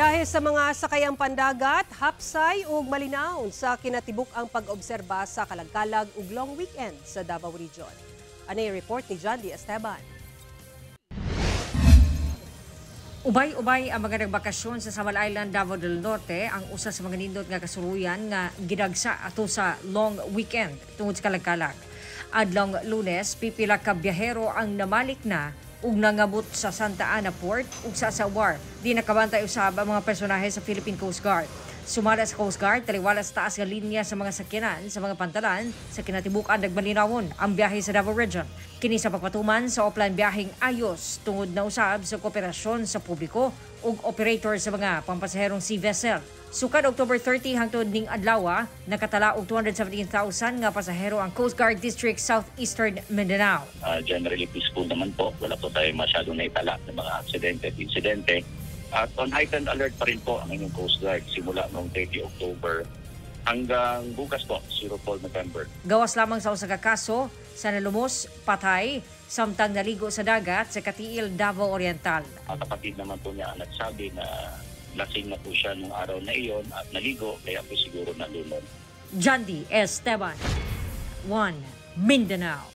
Biyahe sa mga sakayang pandagat, hapsay ug malinawon sa kinatibuk-ang pag-obserba sa kalagkalag ug long weekend sa Davao Region. Anay report ni John D. Esteban. Ubay-ubay ang mga nagbakasyon sa Samal Island, Davao del Norte, ang usa sa mga nindot nga kasuluyan nga gidagsa ato sa long weekend tungod sa kalagkalag. Adlong Lunes, pipila ka biyahero ang namalik na ug nangabot sa Santa Ana Port ug sa Wharf. Di nakabantay usab ang mga personahe sa Philippine Coast Guard. Sumala sa Coast Guard, taliwala sa taas nga linya sa mga sakyanan sa mga pantalan sa kinatibuk-an, nagmalinawon ang biyahe sa Davao Region. Kini sa pagpatuman sa offline biyaheng ayos tungod na usab sa kooperasyon sa publiko ug operator sa mga pampasaherong sea vessel. Sukad October 30 hangtod ning adlaw, nakatala og 217,000 nga pasahero ang Coast Guard District Southeastern Mindanao. Generally peaceful naman po. Wala po tayong masyadong naitala ng mga aksidente at insidente. At on heightened alert pa rin po ang inyong Coast Guard simula noong 30 October hanggang bukas po, 04 November. Gawas lamang sa usa ka kaso sa nalumos, patay, samtang naligo sa dagat sa Katiil, Davao Oriental. Ang kapatid naman po niya ang nagsabi na lasing na po siya nung araw na iyon at naligo, kaya po siguro nalunod. Jandy Esteban, 1 Mindanao.